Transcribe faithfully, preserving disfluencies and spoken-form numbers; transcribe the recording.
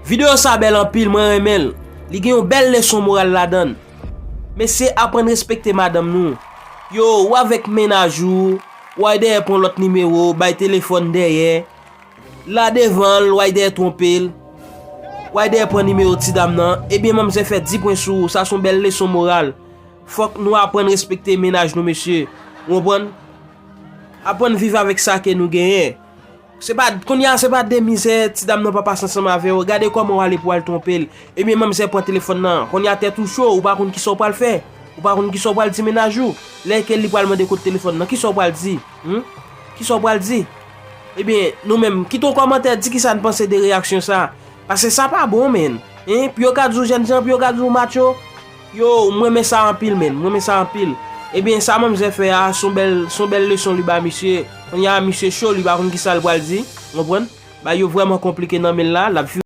Videyo sa bèl anpil, mwen renmen l. Li gen yon bèl leson moral ladan l. Mesye, aprann respekte madanm nou. Yo, ou avèk mennaj ou, ou al dèyè pran lòt nimewo, bay telefòn dèyè. La devan l, ou al dèyè twonpe l. Ou al dèyè pran nimewo ti dam nan. Ebyen, manmzè fè di pwen sou ou, sa se yon bèl leson moral. Fòk nou aprann respekte mennaj nou, mesye. Ou konprann? Aprann viv avèk sa ke nou genyen. Se pa, kounye a, se pa de mizè ti dam nan pa pase ansanm avè w. Gade kòman w ale pou w al twonpe l. Ebyen, manmzè pran telefòn nan. Kounye a, tèt ou cho, ou pa konn kisa w pral fè. Ou pa konn kisa w pral di mennaj ou. Lè ke li pral mande kote telefòn nan, kisa w pral di? Hmm? Kisa w pral di? Ebyen, nou menm, kite yon kòmantè, di kisa n panse de reyaksyon sa. Paske sa pa bon, menn. Hein? Pou yo ka di w jènjan, pou yo ka di w macho. Yo, m renmen sa anpil, menn. M renmen sa anpil. Ebyen, sa manmzè fè a, se yon bèl, se yon bèl leson li ba misye. Kounye a, misye cho, li pa konn kisa l pral di. Ou konprann? Bagay yo vrèman konplike nan men l la. L ap